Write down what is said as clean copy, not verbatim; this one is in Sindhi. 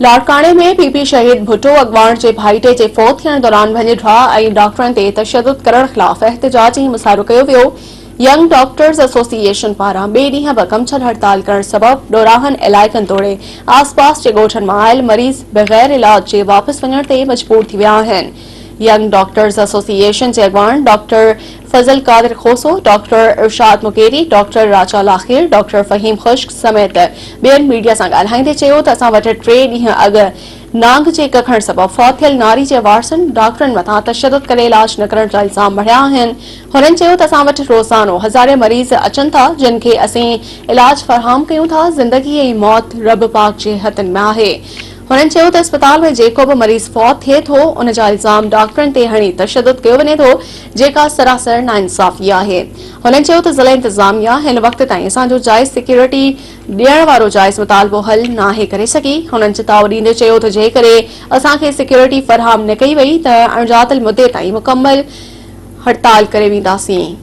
لاڙڪاڻي ۾ پي پي شهيد ڀٽو اڳواڻ جي ڀائٽي جي فوت ٿيڻ دوران ڀڃ ڊاهه ۽ ڊاڪٽرن تي تشدد ڪرڻ خلاف احتجاجي مظاهرو ڪيو ويو. ينگ ڊاڪٽرز ايسوسيئيشن پاران ٻئي ڏينهن به ڪمڇل هڙتال ڪرڻ سبب ڏوراهن علائقن توڙي آسپاس جي ڳوٺن مان آيل مريض بغير علاج جي واپس وڃڻ تي مجبور ٿي ويا آهن. ينگ ڊاڪٽرز ايسوسيئيشن جي اڳواڻ doctor Fazal Qadir Khoso, doctor Irshad Mugheri, doctor Raja Lakhir, doctor Faheem Khushk سميت ٻين ميڊيا سان ڳالهائيندي چيو ته اسان وٽ ٽي ڏينهن اڳ نانگ جي ڪکڻ سبب فوت ٿيل ناري جي وارثن ڊاڪٽرن مٿان تشدد ڪري علاج نه ڪرڻ جا الزام مڙهيا آهن. هنن چيو ته اسان وٽ روزانو هزارين مريض اچن ٿا جن کي اسين علاج فراهم ڪيون ٿا، زندگي ۽ موت رب پاڪ جي هٿن ۾ آهي. هنن چيو ته اسپتال ۾ جيڪو به مريض فوت ٿئي ٿو ان جا الزام ڊاڪٽرن تي هڻي تشدد ڪيو وڃي ٿو جيڪا سراسر ناانصافي آهي. هنن چيو ته ضلعي انتظاميا هن وقت تائين اسان جو جائز سيڪيورٽي ڏيڻ وارو جائز مطالبو حل ناهي ڪري سگهي. هنن چتاء ڏيندي چيو ته جيڪڏهن اسان کي سيڪيورٽي فراهم نه ڪئي وئي ته اڻڄاتل مدي تائين مڪمل هڙتال ڪري وينداسين.